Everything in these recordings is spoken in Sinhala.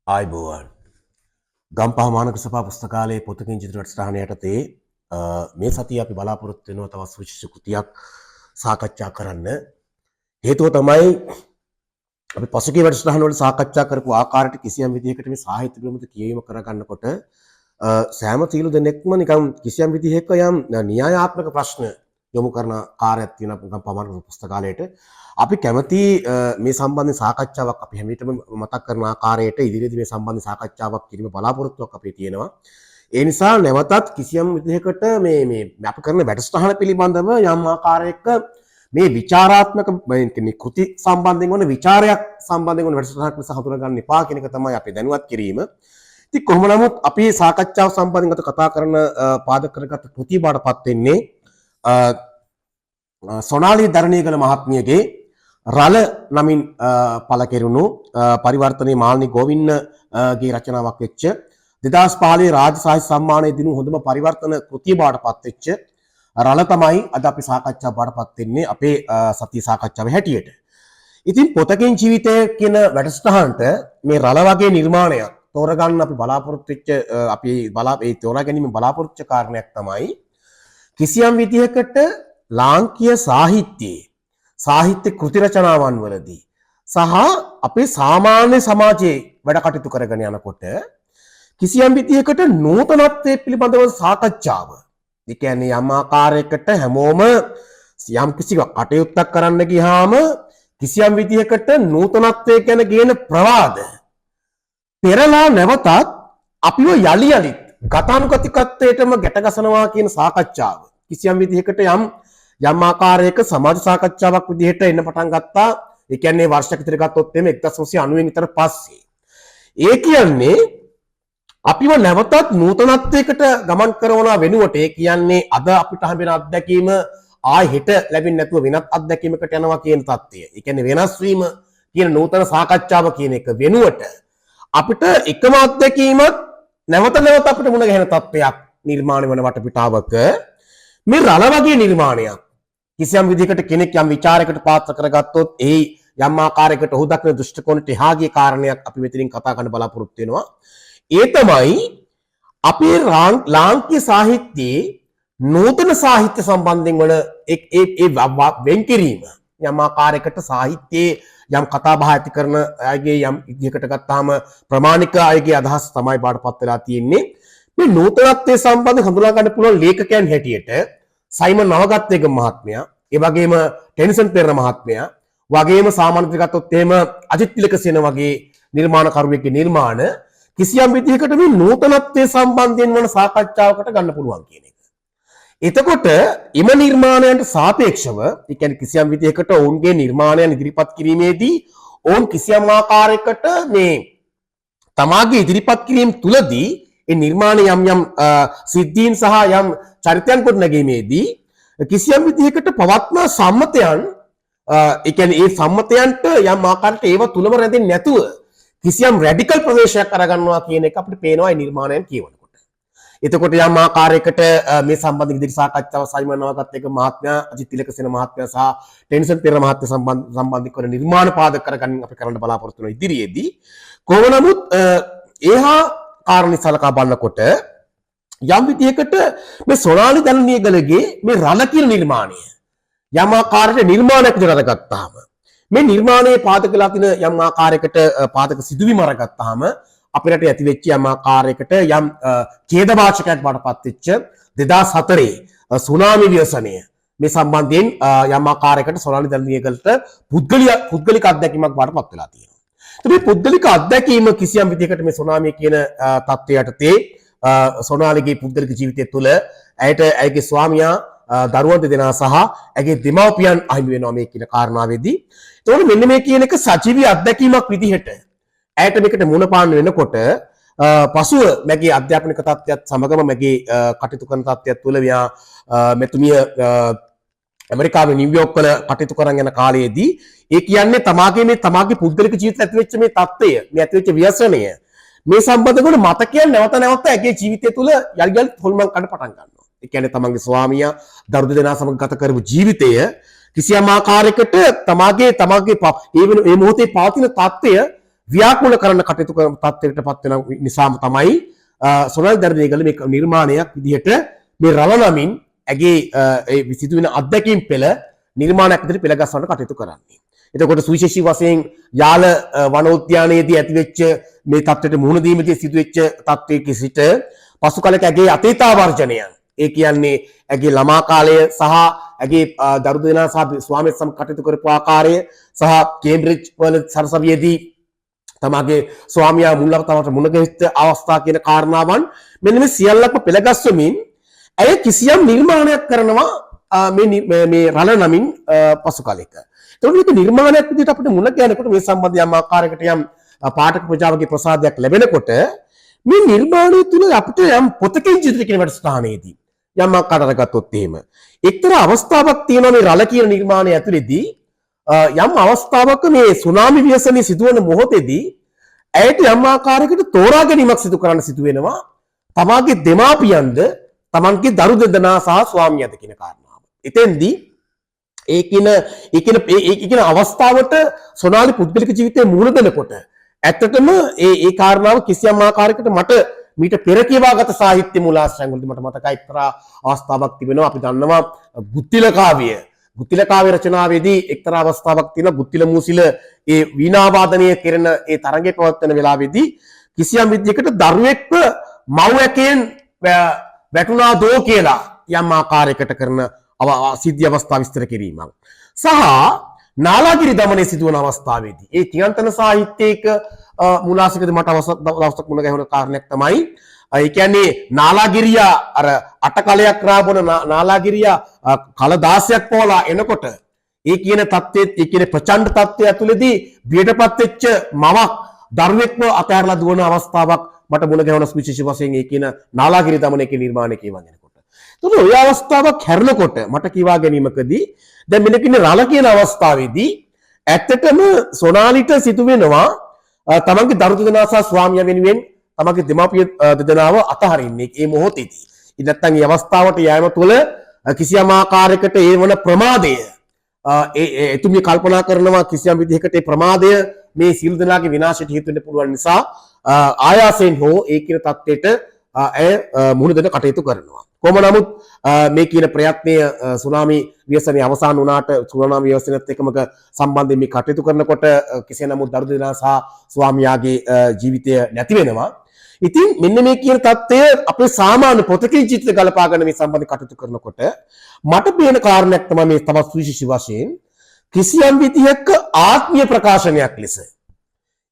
ආයුබෝවන්. ගම්පහ මානක සභා පුස්තකාලයේ පොතකින් චිත්‍ර වැඩසටහන යටතේ මේ සතිය අපි බලාපොරොත්තු වෙනවා තවත් සුවිශේෂ කෘතියක් සාකච්ඡා කරන්න. හේතුව තමයි අපි පසුගිය වැඩසටහන වල සාකච්ඡා කරපු ආකාරයට කිසියම් විදිහකට මේ සාහිත්‍ය පිළිබඳ කියවීම කරගන්නකොට සෑම සියලු දෙනෙක්ම නිකන් කිසියම් විදිහක යම් න්‍යායාත්මක ප්‍රශ්න යොමු කරන කාර්යයක් තියෙනවා ගම්පහ මානක පුස්තකාලයට. අපි කැමති මේ සම්බන්ධ සාකච්ඡාවක් අපි හැම විටම මතක් කරන ආකාරයට ඉදිරියේදී මේ සම්බන්ධ සාකච්ඡාවක් කිරීම බලාපොරොත්තුවක් අපේ තියෙනවා. ඒ නිසා නැවතත් කිසියම් විදිහකට මේ මේ අපි කරන වැඩසටහන පිළිබඳව යම් ආකාරයක මේ විචාරාත්මක මේ කෘති සම්බන්ධයෙන් වන විචාරයක් සම්බන්ධයෙන් වන වැඩසටහනක් ලෙස හඳුනා ගන්න එපා කියන එක තමයි අපි දැනුවත් කිරීම. ඉතින් කොහොම නමුත් අපි සාකච්ඡාව සම්බන්ධයෙන් අද කතා කරන පාදක කරගත් කෘතිය බවට පත් වෙන්නේ සොනාලි දරණීගල මහත්මියගේ රළ නමින් පළ කෙරුණු පරිවර්තනයේ මාලිනී ගෝවින්න ගේ රචනාවක් වෙච්ච 2015 රාජ්‍ය සාහිත්‍ය සම්මානය දිනු හොඳම පරිවර්තන කෘතිය බවට පත් වෙච්ච රළ තමයි අද අපි සාකච්ඡා බවට පත් වෙන්නේ අපේ සතිය සාකච්ඡාවේ හැටියට. ඉතින් පොතකින් ජීවිතය කියන වැඩසටහනට මේ රළ වගේ නිර්මාණයක් තෝරගන්න අපි බලාපොරොත්තු වෙච්ච අපි බලා ඒ තෝරා ගැනීම බලාපොරොත්තු වෙච්ච කාරණයක් තමයි කිසියම් විදිහකට ලාංකීය සාහිත්‍යයේ සාහිත්‍ය කෘති රචනාවන් වලදී සහ අපේ සාමාන්‍ය සමාජයේ වැඩ කටයුතු කරගෙන යනකොට කිසියම් විදිහකට නූතනත්වයේ පිළිබඳව සාකච්ඡාව, ඒ කියන්නේ යම් ආකාරයකට හැමෝම යම් කිසි කටයුත්තක් කරන්න ගියාම කිසියම් විදිහකට නූතනත්වය ගැන ගේන ප්‍රවාද පෙරලා නැවතත් අපිව යලි යලිත් ගතානුගතිකත්වයටම ගැට ගසනවා කියන සාකච්ඡාව කිසියම් විදිහකට යම් යම් ආකාරයක සමාජ සාකච්ඡාවක් විදිහට එන්න පටන් ගත්තා. ඒ කියන්නේ වර්ෂයක් විතර ගත්තොත් එimhe 1990 විතර පස්සේ. ඒ කියන්නේ අපිව නැවතත් නූතනත්වයකට ගමන් කරනවා වෙනුවට, ඒ කියන්නේ අද අපිට හම්බෙන අත්දැකීම ආයෙ හෙට ලැබෙන්නේ නැතුව වෙනත් අත්දැකීමකට යනවා කියන තත්ත්වය. ඒ කියන්නේ වෙනස් වීම කියන නූතන සාකච්ඡාව කියන එක වෙනුවට අපිට එකම අත්දැකීමක් නැවත නැවත අපිට මුණ ගැහෙන තත්ත්වයක් නිර්මාණය වන වටපිටාවක මේ රළ වගේ නිර්මාණයක් කිසියම් විදිහකට කෙනෙක් යම් විචාරයකට පාත්‍ර කරගත්තොත් ඒ යම් ආකාරයකට ඔහු දක්වන දෘෂ්ටි කෝණයට එහා ගිය කාරණයක් අපි මෙතනින් කතා කරන්න බලාපොරොත්තු වෙනවා. ඒ තමයි අපේ ලාංකීය සාහිත්‍යයේ නූතන සාහිත්‍ය සම්බන්ධයෙන් වන ඒ ඒ වෙන් කිරීම යම් ආකාරයකට සාහිත්‍යයේ යම් කතා බහ ඇති කරන අයගේ යම් විදිහකට ගත්තාම ප්‍රමාණික අයගේ අදහස් තමයි බාටපත් වෙලා තියෙන්නේ. මේ නූතනත්වයේ සම්බන්ධ හඳුනා ගන්න පුළුවන් ලේඛකයන් හැටියට සයිමන් නවගත්තේගම මහත්මයා, ඒ වගේම ටෙනිසන් පෙරේරා මහත්මයා වගේම සාමාන්‍ය විදිහට ගත්තොත් එහෙම අජිත් තිලකසේන වගේ නිර්මාණකරුවෙක්ගේ නිර්මාණ කිසියම් විදිහකට මේ නූතනත්වයේ සම්බන්ධයෙන් වන සාකච්ඡාවකට ගන්න පුළුවන් කියන එක. එතකොට එම නිර්මාණයන්ට සාපේක්ෂව, ඒ කියන්නේ කිසියම් විදිහකට ඔවුන්ගේ නිර්මාණයන් ඉදිරිපත් කිරීමේදී ඔවුන් කිසියම් ආකාරයකට මේ තමාගේ ඉදිරිපත් කිරීම තුලදී ඒ නිර්මාණ යම් යම් සිද්ධීන් සහ යම් චරිතයන් ගොඩනැගීමේදී කිසියම් විදිහකට පවත්නා සම්මතයන්, ඒ කියන්නේ ඒ සම්මතයන්ට යම් ආකාරයකට ඒව තුලම රැඳෙන්නේ නැතුව කිසියම් රැඩිකල් ප්‍රවේශයක් අරගන්නවා කියන එක අපිට පේනවා ඒ නිර්මාණයන් කියවනකොට. එතකොට යම් ආකාරයකට මේ සම්බන්ධ ඉදිරි සාකච්ඡාව සයිමන් නවගත්තේගම මහත්මයා, අජිත් තිලකසේන මහත්මයා සහ ටෙනිසන් පෙරේරා මහත්මයා සම්බන්ධ කරන නිර්මාණ පාදක කරගන්න අපි කරන්න බලාපොරොත්තු වෙන ඉදිරියේදී. කොහොම නමුත් ඒහා කාරණේ සලකා බලනකොට යම් විදිහකට මේ සොනාලි දලනියගලගේ මේ රළ කියන නිර්මාණය යම් ආකාරයකට නිර්මාණයක් විදිහට අරගත්තාම මේ නිර්මාණයේ පාදක වෙලා තියෙන යම් ආකාරයකට පාදක සිදුවීම අරගත්තාම අපේ රටේ ඇති වෙච්ච යම් ආකාරයකට යම් ඛේදවාචකයක් බවට පත් වෙච්ච 2004 සුනාමි ව්‍යසනය මේ සම්බන්ධයෙන් යම් ආකාරයකට සොනාලි දලනියගලට පුද්ගලික අත්දැකීමක් බවට පත් වෙලා තියෙනවා. මේ පුද්ගලික අත්දැකීම කිසියම් විදිහකට මේ සුනාමිය කියන තත්ත්වය යටතේ සොනාලිගේ පුද්ගලික ජීවිතය තුළ ඇයට ඇයගේ ස්වාමියා, දරුවන් දෙදෙනා සහ ඇගේ දෙමව්පියන් අහිමි වෙනවා මේ කියන කාරණාවේදී. එතකොට මෙන්න මේ කියන එක සජීවී අත්දැකීමක් විදිහට ඇයට මේකට මුණ පාන්න වෙනකොට පසුව මැගේ අධ්‍යාපනික තත්ත්වයත් සමගම මැගේ කටයුතු කරන තත්ත්වයක් තුළ මෙයා මෙතුමිය ඇමරිකාවේ නිව්යෝක් වල කටයුතු කරන් යන කාලයේදී ඒ කියන්නේ තමාගේ මේ තමාගේ පුද්ගලික ජීවිතය ඇති වෙච්ච මේ තත්ත්වය, මේ ඇති වෙච්ච ව්‍යසනය මේ සම්බන්ධ වන මතකයන් නැවත නැවත ඇගේ ජීවිතය තුළ යලි යලි හොල්මන් කරන්න පටන් ගන්නවා. ඒ කියන්නේ තමන්ගේ ස්වාමියා දරු දෙදෙනා සමග ගත කරපු ජීවිතය කිසියම් ආකාරයකට තමාගේ තමාගේ ඒ වෙන ඒ මොහොතේ පවතින තත්ත්වය ව්‍යාකූල කරන්න කටයුතු කරන තත්ත්වයකට පත් වෙන නිසාම තමයි සොනල් දරණියගල මේ නිර්මාණයක් විදිහට මේ රළ නමින් ඇගේ ඒ සිදුවෙන අත්දැකීම් පෙළ නිර්මාණයක් විදිහට පෙළ ගස්වන්න කටයුතු කරන්නේ. එතකොට සුවිශේෂී වශයෙන් යාල වනෝද්‍යානයේදී ඇතිවෙච්ච මේ තත්ත්වයට මුහුණ දීමේදී සිදුවෙච්ච තත්ත්වයක සිට පසු කලක ඇගේ අතීතාවර්ජනය, ඒ කියන්නේ ඇගේ ළමා කාලය සහ ඇගේ දරු දෙනා සහ ස්වාමියත් සමග කටයුතු කරපු ආකාරය සහ කේම්බ්‍රිජ් වල සරසවියේදී තමාගේ ස්වාමියා මුල් අවස්ථාවට මුණ ගැහිච්ච අවස්ථා කියන කාරණාවන් මෙන්න මේ සියල්ලක්ම පෙළගස්වමින් ඇය කිසියම් නිර්මාණයක් කරනවා මේ මේ රළ නමින් පසු කාලයක. එතකොට මේක නිර්මාණයක් විදිහට අපිට මුණ ගැහෙනකොට මේ සම්බන්ධ යම් ආකාරයකට යම් පාඨක ප්‍රජාවගේ ප්‍රසාදයක් ලැබෙනකොට මේ නිර්මාණය තුළ අපිට යම් පොතකින් චිත්‍ර කියන වැඩසටහනේදී යම් ආකාරයකට ගත්තොත් එහෙම එක්තරා අවස්ථාවක් තියෙනවා මේ රළ කියන නිර්මාණය ඇතුළේදී යම් අවස්ථාවක මේ සුනාමි ව්‍යසනය සිදුවන මොහොතේදී ඇයට යම් ආකාරයකට තෝරා ගැනීමක් සිදු කරන්න සිදු වෙනවා තමාගේ දෙමාපියන්ද තමන්ගේ දරු දෙදෙනා සහ ස්වාමියාද කියන කාරණාව. එතෙන්දී ඒ කියන ඒ කියන ඒ කියන අවස්ථාවට සොනාලි පුද්ගලික ජීවිතේ මුහුණ දෙනකොට ඇත්තටම ඒ ඒ කාරණාව කිසියම් ආකාරයකට මට මීට පෙර කියවාගත සාහිත්‍ය මූලාශ්‍රයන් වලදී මට මතකයි එක්තරා අවස්ථාවක් තිබෙනවා. අපි දන්නවා ගුත්තිල කාව්‍ය, ගුත්තිල කාව්‍ය රචනාවේදී එක්තරා අවස්ථාවක් තියෙනවා ගුත්තිල මූසිල ඒ වීණා වාදනය කරන ඒ තරඟය පවත්වන වෙලාවේදී කිසියම් විදියකට දරුවෙක්ව මව් ඇකෙන් වැටුණා දෝ කියලා යම් ආකාරයකට කරන සිද්ධි අවස්ථා විස්තර කිරීමක් සහ නාලාගිරි දමනය සිදුවන අවස්ථාවේදී ඒ තියන්තන සාහිත්‍යයක මූලාශ්‍රයකදී මට දවසක් මුණ ගැහුණ කාරණයක් තමයි ඒ කියන්නේ නාලාගිරියා අර අටකලයක් රාබොන නාලාගිරියා කල 16ක් පොවලා එනකොට ඒ කියන තත්ත්වයේ ඒ කියන ප්‍රචණ්ඩ තත්ත්වය ඇතුළේදී බියටපත් වෙච්ච මවක් දරුවෙක්ව අතහැරලා දුවන අවස්ථාවක් මට මුණ ගැහුණ සුවිශේෂ වශයෙන් ඒ කියන නාලාගිරි දමනයේ නිර්මාණය කියවන් යනකොට. එතකොට ඔය අවස්ථාවක් හැරෙනකොට මට කිවා ගැනීමකදී දැන් මෙන්න කියන්නේ රළ කියන අවස්ථාවේදී ඇත්තටම සොනාලිට සිදු වෙනවා තමන්ගේ දරු දෙදෙනා සහ ස්වාමියා වෙනුවෙන් තමන්ගේ දෙමාපිය දෙදෙනාව අතහරින්නේ ඒ මොහොතේදී. ඉතින් නැත්තම් මේ අවස්ථාවට යෑම තුළ කිසියම් ආකාරයකට ඒ වන ප්‍රමාදය ඒ ඒ එතුමිය කල්පනා කරනවා කිසියම් විදිහකට ඒ ප්‍රමාදය මේ සියලු දෙනාගේ විනාශයට හේතු වෙන්න පුළුවන් නිසා ආයාසයෙන් හෝ ඒ කියන තත්ත්වයට ඇය මුහුණ දෙන්න කටයුතු කරනවා. කොහොම නමුත් මේ කියන ප්‍රයත්නය සුනාමි ව්‍යසනය අවසන් වුණාට සුනාමි ව්‍යසනයත් එක්කම සම්බන්ධයෙන් මේ කටයුතු කරනකොට කෙසේ නමුත් දරු දෙදෙනා සහ ස්වාමියාගේ ජීවිතය නැති වෙනවා. ඉතින් මෙන්න මේ කියන තත්ත්වය අපේ සාමාන්‍ය පොතකින් චිත්‍ර ගලපාගෙන මේ සම්බන්ධ කටයුතු කරනකොට මට පේන කාරණයක් තමයි මේ තවත් සුවිශේෂී වශයෙන් කිසියම් විදිහක ආත්මීය ප්‍රකාශනයක් ලෙස.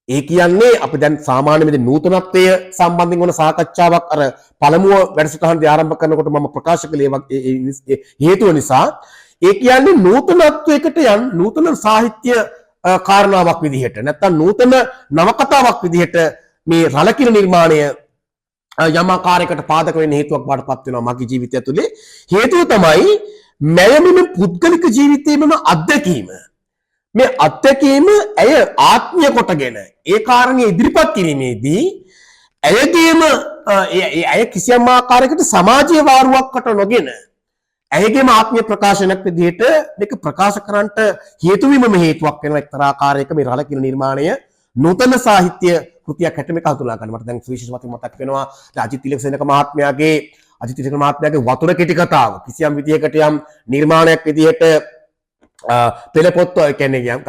ඒ කියන්නේ අපි දැන් සාමාන්‍ය මේ නූතනත්වය සම්බන්ධයෙන් වන සාකච්ඡාවක් අර පළමුව වැඩසටහනදී ආරම්භ කරනකොට මම ප්‍රකාශ කළේ ඒ හේතුව නිසා ඒ කියන්නේ නූතනත්වයකට යන නූතන සාහිත්‍ය කාරණාවක් විදිහට නැත්නම් නූතන නවකතාවක් විදිහට මේ රළකිර නිර්මාණය යම් ආකාරයකට පාදක වෙන්න හේතුවක් බවට පත් වෙනවා මගේ ජීවිතය ඇතුලේ. හේතුව තමයි මැය මෙම පුද්ගලික ජීවිතයේම අත්දැකීම. මේ අත්දැකීම ඇය ආත්මීය කොටගෙන ඒ කාරණේ ඉදිරිපත් කිරීමේදී ඇයගේම ඒ ඇය කිසියම් ආකාරයකට සමාජීය වාරුවක්කට නොගෙන ඇයගේම ආත්මීය ප්‍රකාශනයක් විදිහට මේක ප්‍රකාශ කරන්නට හේතු වීමම හේතුවක් වෙනවා එක්තරා ආකාරයක මේ රළ කියන නිර්මාණය නූතන සාහිත්‍ය කෘතියක් හැටියට මේක හඳුනා ගන්න. මට දැන් සුවිශේෂ වශයෙන් මතක් වෙනවා දැන් අජිත් තිලකසේනක මහත්මයාගේ වතුර කෙටි කතාව කිසියම් විදිහකට යම් නිර්මාණයක් විදිහට පෙළ පොත් ඒ කියන්නේ යම්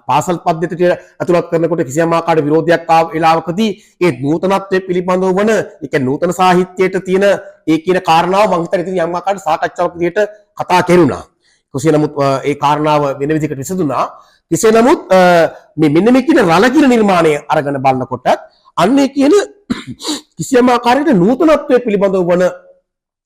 පාසල් පද්ධතියට ඇතුළත් කරනකොට කිසියම් ආකාරයට විරෝධයක් ආව වෙලාවකදී ඒ නූතනත්වය පිළිබඳව වන ඒ කියන්නේ නූතන සාහිත්‍යයට තියෙන ඒ කියන කාරණාව මං හිතන්නේ ඉතින් යම් ආකාරයට සාකච්ඡාවක් විදිහට කතා කෙරුණා. කෙසේ නමුත් ඒ කාරණාව වෙන විදිහකට විසඳුණා. කෙසේ නමුත් මේ මෙන්න මේ කියන රළ කියන නිර්මාණය අරගෙන බලනකොට අන්න ඒ කියන කිසියම් ආකාරයකට නූතනත්වය පිළිබඳව වන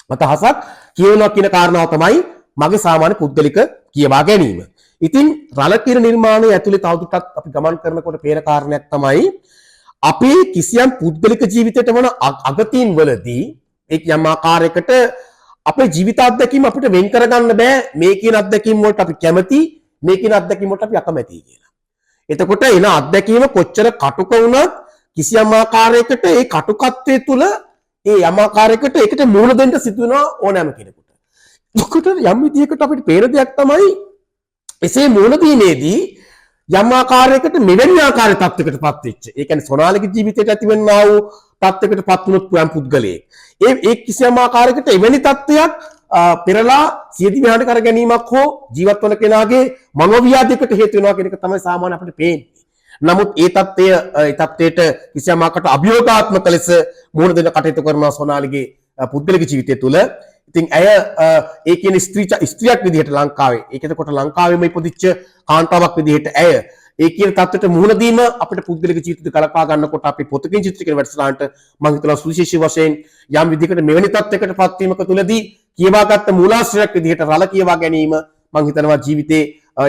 අදහසක් කියනවා කියන කාරණාව තමයි මගේ සාමාන්‍ය පුද්ගලික කියවා ගැනීම. ඉතින් රළ කියන නිර්මාණය ඇතුලේ තවදුරටත් අපි ගමන් කරනකොට පේන කාරණයක් තමයි අපේ කිසියම් පුද්ගලික ජීවිතයට වන අගතීන් වලදී ඒ යම් ආකාරයකට අපේ ජීවිත අත්දැකීම් අපිට වෙන් කරගන්න බෑ මේ කියන අත්දැකීම් වලට අපි කැමති මේ කියන අත්දැකීම් වලට අපි අකමැතියි කියලා. එතකොට එන අත්දැකීම කොච්චර කටුක වුණත් කිසියම් ආකාරයකට ඒ කටුකත්වය තුළ ඒ යම් ආකාරයකට ඒකට මුහුණ දෙන්න සිදු වෙනවා ඕනෑම කෙනෙකුට. එතකොට යම් විදියකට අපිට පේන දෙයක් තමයි එසේ මුහුණ දීමේදී යම් ආකාරයකට මෙවැනි ආකාරයේ තත්ත්වයකට පත් වෙච්ච, ඒ කියන්නේ සොනාලිගේ ජීවිතයට ඇතිවෙනා වූ තත්ත්වයකට පත් වුණොත් යම් පුද්ගලයෙක්, ඒ ඒ කිසියම් ආකාරයකට එවැනි තත්ත්වයක් පෙරලා සියදිවි හානි කර ගැනීමක් හෝ ජීවත් වන කෙනාගේ මනෝව්‍යාධියකට හේතු වෙනවා කියන එක තමයි සාමාන්‍ය අපිට පේන්නේ. නමුත් ඒ තත්ත්වය, ඒ තත්ත්වයට කිසියම් ආකාරයකට අභියෝගාත්මක ලෙස මුහුණ දෙන්න කටයුතු කරනවා සොනාලිගේ පුද්ගලික ජීවිතය තුළ. ඉතින් ඇය ඒ කියන ස්ත්‍රියක් විදිහට ලංකාවේ, ඒක එතකොට ලංකාවේම ඉපදිච්ච කාන්තාවක් විදිහට ඇය ඒ කියන තත්ත්වයට මුහුණ දීම අපිට පුද්ගලික ජීවිතය ගලපා ගන්නකොට අපි පොතකින් චිත්‍ර කියන වැඩසටහනට මම හිතනවා සුවිශේෂී වශයෙන් යම් විදිහකට මෙවැනි තත්ත්වයකට පත්වීමක තුලදී කියවාගත්ත මූලාශ්‍රයක් විදිහට රළ කියවා ගැනීම මම හිතනවා ජීවිතේ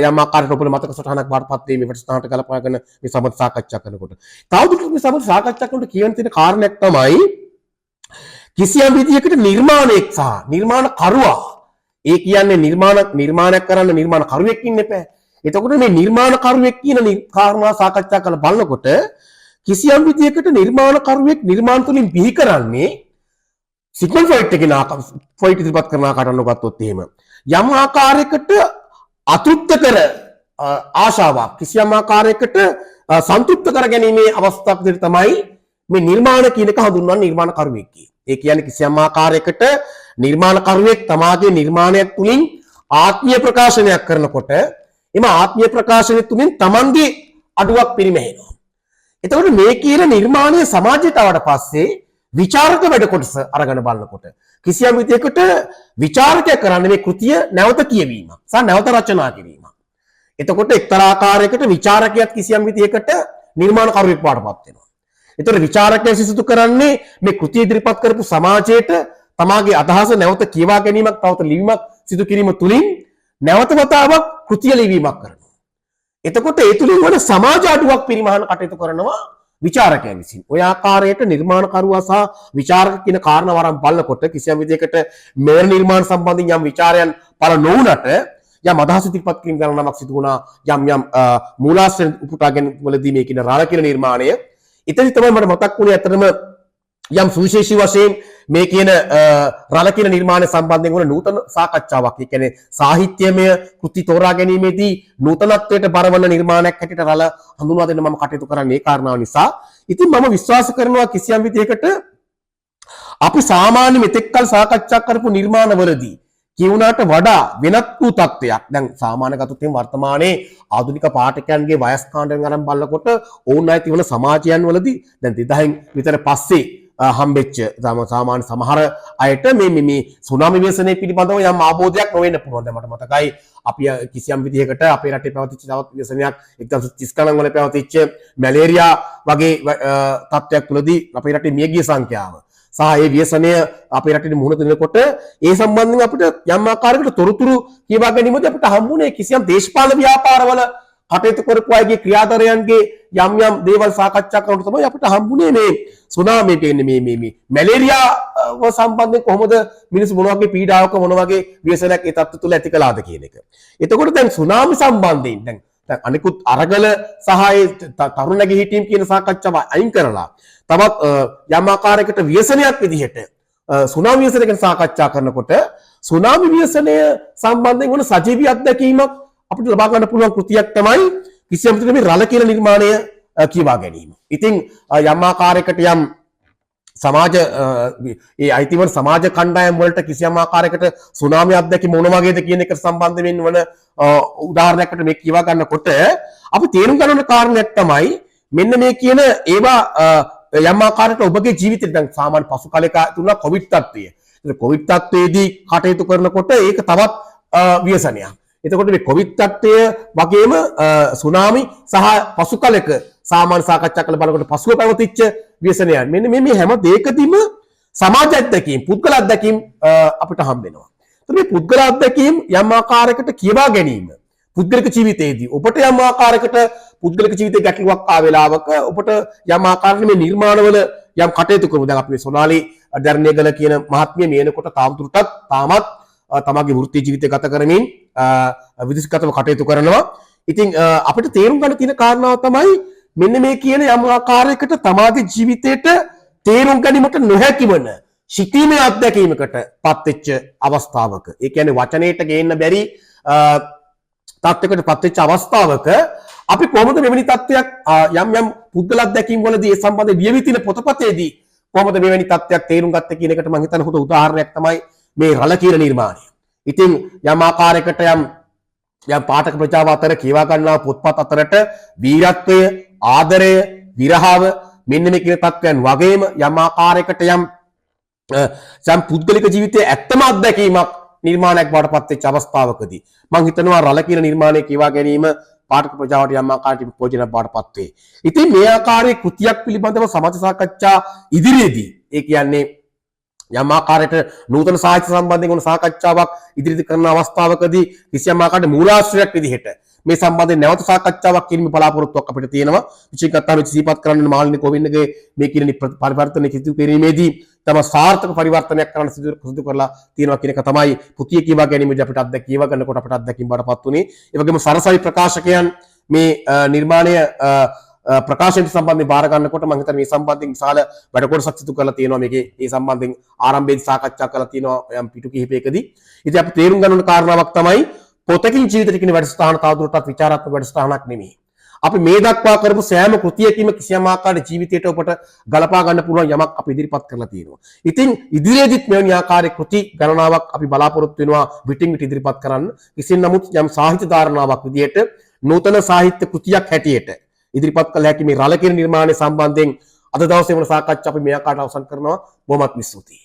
යම් ආකාරයකට ඔබට මතක සටහනක් බවට පත් වෙයි මේ වැඩසටහනට ගලපාගෙන මේ සමග සාකච්ඡා කරනකොට. තවදුරටත් මේ සමග සාකච්ඡා කරනකොට කියන්න තියෙන කාරණයක් තමයි කිසියම් විදිහකට නිර්මාණයක් සහ නිර්මාණකරුවා, ඒ කියන්නේ නිර්මාණයක් කරන්න නිර්මාණකරුවෙක් ඉන්න එපා. එතකොට මේ නිර්මාණකරුවෙක් කියන කාරණා සාකච්ඡා කරලා බලනකොට කිසියම් විදිහකට නිර්මාණකරුවෙක් නිර්මාණ තුලින් බිහි කරන්නේ සිග්මන්ඩ් ෆ්‍රොයිඩ් එකේ ෆ්‍රොයිඩ් ඉදිරිපත් කරන ආකාරයට අනුව ගත්තොත් එහෙම යම් ආකාරයකට අතෘප්ත කර ආශාවක්, කිසියම් ආකාරයකට සන්තුෂ්ත කර ගැනීමේ අවස්ථාවක් විදිහට තමයි මේ නිර්මාණ කියන එක හඳුන්වන්නේ නිර්මාණකරුවෙක්. ඒ කියන්නේ කිසියම් ආකාරයකට නිර්මාණකරුවෙක් තමාගේ නිර්මාණයක් තුලින් ආත්මීය ප්‍රකාශනයක් කරනකොට එම ආත්මීය ප්‍රකාශනය තුලින් තමන්ගේ අඩුවක් පිරිමැහෙනවා. එතකොට මේ කියන නිර්මාණය සමාජයට ආවට පස්සේ විචාරක වැඩ කොටස අරගෙන බලනකොට කිසියම් විදියකට විචාරකයා කරන්නේ මේ කෘතිය නැවත කියවීම සහ නැවත රචනා කිරීම. එතකොට එක්තරා ආකාරයකට විචාරකයාත් කිසියම් විදියකට නිර්මාණකරුවෙක් බවට පත් වෙනවා. එතකොට විචාරකයා සිසුතු කරන්නේ මේ කෘතිය ඉදිරිපත් කරපු සමාජයට තමාගේ අදහස නැවත කියවා ගැනීමක්, තවත ලිවීමක් සිදු කිරීම තුලින් නැවත වතාවක් කෘතිය ලිවීමක් කරනවා. එතකොට ඒ තුලින් වන සමාජ අඩුවක් පිරිමහන කටයුතු කරනවා විචාරකයා විසින්. ඔය ආකාරයට නිර්මාණකරුවා සහ විචාරක කියන කාරණා වරන් බලනකොට කිසියම් විදිහකට මෙවැනි නිර්මාණ සම්බන්ධයෙන් යම් විචාරයන් පළ නොවුනට යම් අදහස් ඉදිරිපත් කිරීම ගණනාවක් සිදු වුණා. යම් යම් මූලාශ්‍ර උපුටා ගැනීම වලදී මේ කියන රාළ කියන නිර්මාණය. එතනදි තමයි මට මතක් වුණේ ඇත්තටම යම් සුවිශේෂී වශයෙන් මේ කියන රළ කියන නිර්මාණය සම්බන්ධයෙන් වුණ නූතන සාකච්ඡාවක්. ඒ කියන්නේ සාහිත්‍යමය කෘති තෝරා ගැනීමේදී නූතනත්වයට බරවන නිර්මාණයක් හැටියට රළ හඳුන්වා දෙන්න මම කටයුතු කරන්නේ ඒ කාරණාව නිසා. ඉතින් මම විශ්වාස කරනවා කිසියම් විදිහකට අපි සාමාන්‍ය මෙතෙක් කල් සාකච්ඡා කරපු නිර්මාණවලදී කියුණාට වඩා වෙනත් වූ තත්ත්වයක්. දැන් සාමාන්‍ය ගත්තොත් එහෙම වර්තමානයේ ආධුනික පාඨකයන්ගේ වයස් කාණ්ඩයන් අරන් බලනකොට ඔවුන් අයිති වන සමාජයන් වලදී දැන් 2000න් විතර පස්සේ හම්බෙච්ච සාමාන්‍ය සමහර අයට මේ මේ මේ සුනාමි ව්‍යසනය පිළිබඳව යම් අවබෝධයක් නොවෙන්න පුළුවන්. දැන් මට මතකයි අපි කිසියම් විදිහකට අපේ රටේ පැවතිච්ච තවත් ව්‍යසනයක් 1930 ගණන් වල පැවතිච්ච මැලේරියා වගේ තත්ත්වයක් තුලදී අපේ රටේ මියගිය සංඛ්‍යාව සහ ඒ ව්‍යසනය අපේ රටේ මුහුණ දෙනකොට ඒ සම්බන්ධයෙන් අපිට යම් ආකාරයකට තොරතුරු කියවා ගැනීමදී අපිට හම්බුනේ කිසියම් දේශපාලන ව්‍යාපාරවල කටයුතු කරපු අයගේ ක්‍රියාදරයන්ගේ යම් යම් දේවල් සාකච්ඡා කරනකොට තමයි අපිට හම්බුනේ මේ සුනාමි කියන්නේ මේ මේ මේ මැලේරියාව සම්බන්ධයෙන් කොහොමද මිනිස්සු මොන වගේ පීඩාවක මොන වගේ ව්‍යසනයක් ඒ තත්ත්ව තුළ ඇති කළාද කියන එක. එතකොට දැන් සුනාමි සම්බන්ධයෙන් දැන් දැන් අනිකුත් අරගල සහ ඒ තරුණ නැගිහිටීම් කියන සාකච්ඡාව අයින් කරලා තවත් යම් ආකාරයකට ව්‍යසනයක් විදිහට සුනාමි ව්‍යසනය ගැන සාකච්ඡා කරනකොට සුනාමි ව්‍යසනය සම්බන්ධයෙන් වන සජීවී අත්දැකීමක් අපිට ලබා ගන්න පුළුවන් කෘතියක් තමයි කිසියම් විදිහට මේ රළ කියන නිර්මාණය කියවා ගැනීම. ඉතින් යම් ආකාරයකට යම් සමාජ ඒ අයිතිවන සමාජ කණ්ඩායම් වලට කිසියම් ආකාරයකට සුනාමි අත්දැකීම මොන වගේද කියන එක සම්බන්ධ වෙන්න වන උදාහරණයකට මේ කියවා ගන්නකොට අපි තේරුම් ගන්න ඕන කාරණයක් තමයි මෙන්න මේ කියන ඒවා යම් ආකාරයකට ඔබගේ ජීවිතේට දැන් සාමාන්‍ය පසු කාලයක තුන කොවිඩ් තත්ත්වය. ඉතින් කොවිඩ් තත්ත්වයේදී කටයුතු කරනකොට ඒක තවත් ව්‍යසනයක්. එතකොට මේ කොවිඩ් තත්ත්වය වගේම සුනාමි සහ පසු කාලයක සාමාන්‍ය සාකච්ඡා කළ බලනකොට පසුව පැවතිච්ච ව්‍යසනයන් මෙන්න මේ මේ හැම දෙයකදීම සමාජ අත්දැකීම් පුද්ගල අත්දැකීම් අපිට හම්බ වෙනවා. එතකොට මේ පුද්ගල අත්දැකීම් යම් ආකාරයකට කියවා ගැනීම පුද්ගලික ජීවිතයේදී ඔබට යම් ආකාරයකට පුද්ගලික ජීවිතේ ගැටලුවක් ආ වෙලාවක ඔබට යම් ආකාරයකට මේ නිර්මාණවල යම් කටයුතු කරමු. දැන් අපි මේ සොනාලි දරණියගල කියන මහත්මිය මේ වෙනකොට තාමතුරටත් තාමත් තමගේ වෘත්තීය ජීවිතය ගත කරමින් විදේශගතව කටයුතු කරනවා. ඉතින් අපිට තේරුම් ගන්න තියෙන කාරණාව තමයි මෙන්න මේ කියන යම් ආකාරයකට තමාගේ ජීවිතයට තේරුම් ගැනීමට නොහැකි වන සිතීමේ අත්දැකීමකට පත්වෙච්ච අවස්ථාවක, ඒ කියන්නේ වචනයට ගේන්න බැරි තත්ත්වයකට පත්වෙච්ච අවස්ථාවක අපි කොහොමද මෙවැනි තත්ත්වයක් යම් යම් පුද්ගල අත්දැකීම් වලදී ඒ සම්බන්ධ ලියවි තියෙන පොතපතේදී කොහොමද මෙවැනි තත්ත්වයක් තේරුම් ගත්තේ කියන එකට මම හිතන්නේ හොඳ උදාහරණයක් තමයි මේ රළ කියන නිර්මාණය. ඉතින් යම් ආකාරයකට යම් යම් පාඨක ප්‍රජාව අතර කියවා ගන්නා පොත්පත් අතරට වීරත්වය, ආදරය, විරහව මෙන්න මේ කියන තත්ත්වයන් වගේම යම් ආකාරයකට යම් යම් පුද්ගලික ජීවිතයේ ඇත්තම අත්දැකීමක් නිර්මාණයක් බවට පත් වෙච්ච අවස්ථාවකදී මං හිතනවා රළ කියන නිර්මාණය කියවා ගැනීම පාඨක ප්‍රජාවට යම් ආකාරයකින් ප්‍රයෝජනයක් බවට පත් වේ. ඉතින් මේ ආකාරයේ කෘතියක් පිළිබඳව සමාජ සාකච්ඡා ඉදිරියේදී, ඒ කියන්නේ යම් ආකාරයකට නූතන සාහිත්‍ය සම්බන්ධයෙන් වුණ සාකච්ඡාවක් ඉදිරියට කරන අවස්ථාවකදී කිසියම් ආකාරයකට මූලාශ්‍රයක් විදිහට මේ සම්බන්ධයෙන් නැවත සාකච්ඡාවක් කිරීමේ බලාපොරොත්තුවක් අපිට තියෙනවා. විශේෂයෙන් ගත්තාම සිහිපත් කරන්න මාලිනී ගෝවින්දගේ මේ කියන පරිවර්තන සිදු කිරීමේදී තම සාර්ථක පරිවර්තනයක් කරන්න සිදු සිදු කරලා තියෙනවා කියන එක තමයි පුතිය කියවා ගැනීමේදී අපිට අත්දැක කියවා ගන්නකොට අපිට අත්දැකීම් බවට පත් වුණේ. ඒ වගේම සරසවි ප්‍රකාශකයන් මේ නිර්මාණය ප්‍රකාශනයට සම්බන්ධයෙන් බාර ගන්නකොට මම හිතන්නේ මේ සම්බන්ධයෙන් විශාල වැඩ කොටසක් සිදු කරලා තියෙනවා. මේකේ ඒ සම්බන්ධයෙන් ආරම්භයේදී සාකච්ඡා කරලා තියෙනවා යම් පිටු කිහිපයකදී. ඉතින් අපි තේරුම් ගන්න ඕන කාරණාවක් තමයි පොතකින් ජීවිතයට කියන වැඩසටහන තවදුරටත් විචාරාත්මක වැඩසටහනක් නෙමෙයි. අපි මේ දක්වා කරපු සෑම කෘතියකින්ම කිසියම් ආකාරයට ජීවිතයට ඔබට ගලපා ගන්න පුළුවන් යමක් අපි ඉදිරිපත් කරලා තියෙනවා. ඉතින් ඉදිරියේදීත් මෙවැනි ආකාරයේ කෘති ගණනාවක් අපි බලාපොරොත්තු වෙනවා විටින් විට ඉදිරිපත් කරන්න. කෙසේ නමුත් යම් සාහිත්‍ය ධාරණාවක් විදියට නූතන සාහිත්‍ය කෘතියක් හැටියට ඉදිරිපත් කළ හැකි මේ රළ කියන නිර්මාණය සම්බන්ධයෙන් අද දවසේ වන සාකච්ඡා අපි මේ ආකාරයට අවසන් කරනවා. බොහොමත්ම ස්තුතියි.